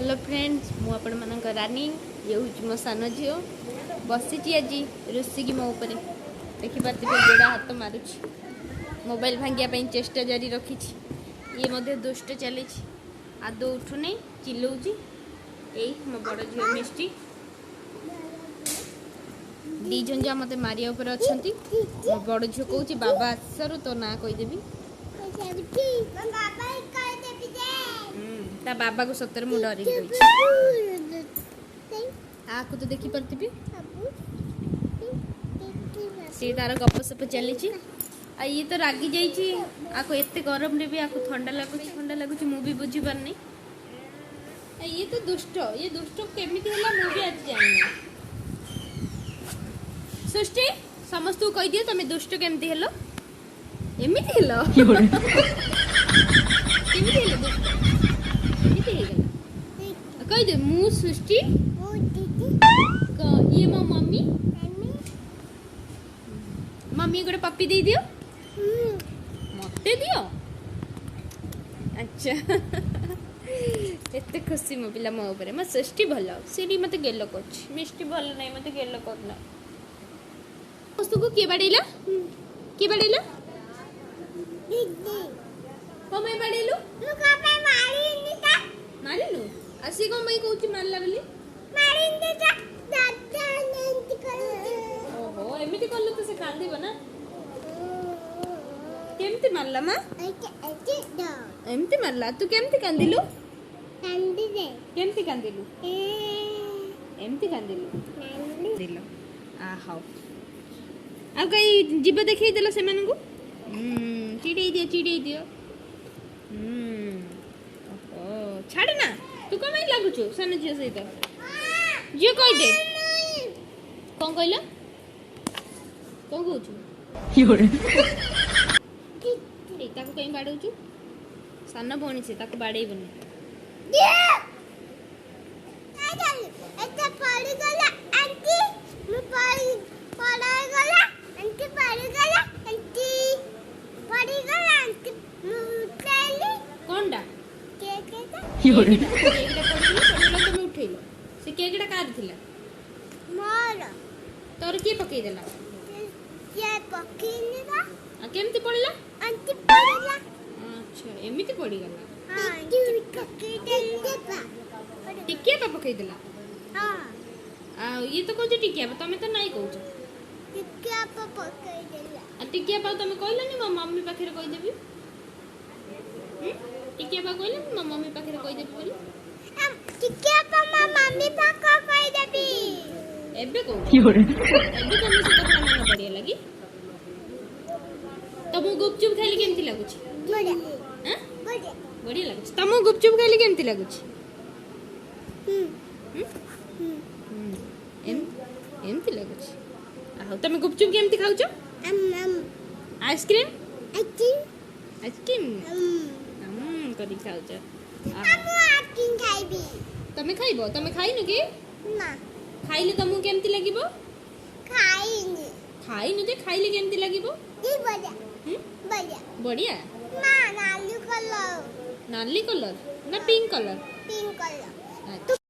Hello friends, ମୁଁ ଆପଣମାନଙ୍କ ରାନୀ। ଇଏ ହେଉଛି ମୋ ସାନ ଝିଅ। ବସିଛି ଆଜି ରୁଷିକି ମୋ ଉପରେ। ଦେଖିପାରୁଥିବେ, ଗୋଡ଼ ହାତ ମାରୁଛି, ମୋବାଇଲ ଭାଙ୍ଗିବା ପାଇଁ ଚେଷ୍ଟା ଜାରି ରଖିଛି। ଇଏ ମଧ୍ୟ ଦୁଷ୍ଟ ଚାଲିଛି, ଆଦୌ ଉଠୁନି, ଚିଲଉଛି। ଏଇ ମୋ ବଡ଼ ଝିଅ ମିଷ୍ଟି। ଦି ଜଣ ଯାକ ମୋତେ ମାରିବା ଉପରେ ଅଛନ୍ତି। ମୋ ବଡ଼ ଝିଅ କହୁଛି, ବାବା ଆସରୁ ତୋ ନାଁ କହିଦେବି। ତା ବାବାକୁ ସତରେ ମୁଁ ଡରିକି ରହିଛି। ଆକୁ ତ ଦେଖିପାରୁଥିବି, ସିଏ ତାର ଗପସପ ଚାଲିଛି। ଆଉ ଇଏ ତ ରାଗି ଯାଇଛି। ଆକୁ ଏତେ ଗରମରେ ବି ଆକୁ ଥଣ୍ଡା ଲାଗୁଛି, ଥଣ୍ଡା ଲାଗୁଛି, ମୁଁ ବି ବୁଝିପାରୁନି। ଆଉ ଇଏ ତ ଦୁଷ୍ଟ। ଇଏ ଦୁଷ୍ଟ କେମିତି ହେଲା, ମୁଁ ବି ଆଜି ଜାଣିନି। ସୃଷ୍ଟି, ସମସ୍ତଙ୍କୁ କହିଦିଅ, ତମେ ଦୁଷ୍ଟ କେମିତି ହେଲ? ଏମିତି ହେଲ? କେମିତି ହେଲ ଦୁଷ୍ଟ? ଏମିତି ହେଇଗଲା? କହିଦେ, ମୁଁ ସୃଷ୍ଟି, ଇଏ ମୋ ମମି। ମମି, ଗୋଟେ ପପି ଦେଇଦିଅ ମତେ, ଦିଅ। ଆଚ୍ଛା, ଏତେ ଖୁସି ମୋ ପିଲା ମୋ ଉପରେ। ମୋ ସୃଷ୍ଟି ଭଲ, ସିଏ ମତେ ଗେଲ କରୁଛି। ମିଷ୍ଟି ଭଲ ନାହିଁ, ମତେ ଗେଲ କରୁନା। ସମସ୍ତଙ୍କୁ କିଏ ବାଡ଼େଇଲା? କିଏ ବାଡ଼େଇଲା? କଣ ପାଇଁ ବାଡ଼େଇଲୁ? ମାରିଲୁ? ଆଉ ସିଏ କଣ ପାଇଁ କହୁଛି ମାରିଲା ବୋଲି? ଓହୋ, ଏମିତି କଲୁ ତ ସେ କାନ୍ଦିବ ନା। କେମିତି ମାରିଲା ମା? ଏମିତି ମାରିଲା? ତୁ କେମିତି କାନ୍ଦିଲୁ? କେମିତି କାନ୍ଦିଲୁ? ଏମିତି କାନ୍ଦିଲୁ ଦିଲ। ଆ ହଉ, ଆଉ କାଇ ଯିବ, ଦେଖେଇ ଦେଲ ସେମାନଙ୍କୁ। ଚିଡ଼େଇ ଦିଅ, ଚିଡ଼େଇ ଦିଅ। ଓହୋ, ଛାଡ଼ ନା। ତୁ କଣ ପାଇଁ ଲାଗୁଛୁ ସାନ ଝିଅ ସହିତ? ଝିଅ, କହିଦେ, କଣ କହିଲ? କଣ କହୁଛୁ? ଏଇ, ତାକୁ କାଇଁ ବାଡ଼ଉଛୁ? ସାନ ଭଉଣୀ ସେ, ତାକୁ ବାଡ଼େଇବୁନି। ପଡ଼ିଗଲା ଆଣ୍ଟି, ମୁଁ ପଡ଼ିଗଲା ଆଣ୍ଟି, ପଡ଼ିଗଲା ଆଣ୍ଟି, ପଡ଼ିଗଲା ଆଣ୍ଟି, ମୁଁ ଉଠେଇଲି। କଣଟା? କେକେଟା। କେକଟା ପଡ଼ିଗଲା, ପଡ଼ିଗଲା, ତମେ ଉଠେଇଲ। ସେ କେକଟା କାହାର ଥିଲା? ମୋର। ତୋର? କିଏ ପକେଇଦେଲା? କିଏ ପକେଇନି ତ। ଆଉ କେମିତି ପଡ଼ିଲା? ଆଣ୍ଟି ପଡ଼ିଲା। ଆଚ୍ଛା, ଏମିତି ପଡ଼ିଗଲା। ହଁ, ଆଣ୍ଟି ପକେଇଦେଲି। ଟିକିଆ ପା ପକେଇଦେଲା? ହଁ। ଆଉ ଇଏ ତ କହୁଛି ଟିକିଆ ପା, ତମେ ତ ନାଇଁ କହୁଛ। ଟିକେ ଆପା ପକେଇଦେଲା। ଆଉ ଟିକିଆ ପା ତମେ କହିଲନି ମୋ ମମି ପାଖରେ କହିଦେବି? ଟିକିଆ ପା କହିଲନି ମୋ ମମି ପାଖରେ କହିଦେବି ବୋଲି? ଟିକେ ଆପା ମୋ ମମି ପାଖ କହିଦେବି। ଏବେ କହୁଛ? ଏବେ ତମେ ସେ କଥା ମନେ ପଡ଼ିଗଲା କି ତମକୁ? ଗୁପଚୁପ ଖାଇଲେ କେମିତି ଲାଗୁଛି? ବଢିଆ। ଆଁ? ବଢିଆ। ବଢିଆ ଲାଗୁଛି। ତମକୁ ଗୁପଚୁପ ଖାଇଲେ କେମିତି ଲାଗୁଛି? ହୁଁ। ହୁଁ? ହୁଁ। ହୁଁ, ଏମିତି ଲାଗୁଛି। ଆଉ ତମେ ଗୁପଚୁପ କେମିତି ଖାଉଛ? ଆମ୍ ଆମ୍। ଆଇସ୍କ୍ରିମ? ଆଇଚି। ଆଇସ୍କ୍ରିମ। ଆମ୍। କରିକି ଖାଉଛ? ମୁଁ ଆଇସ୍କ୍ରିମ ଖାଇବି। ତମେ ଖାଇବ? ତମେ ଖାଇନ କି? ନା। ଖାଇଲେ ତମକୁ କେମିତି ଲାଗିବ? ଖାଇନି। ଖାଇନୁ ଯେ, ଖାଇଲେ କେମିତି ଲାଗିବ? ଦି ବଢିଆ। ହୁଁ? ବଢିଆ। ବଢିଆ। ନା, ନାଲି କଲର। ନାଲି କଲର ନା ପିଙ୍କ କଲର? Pink colour. ଆଚ୍ଛା।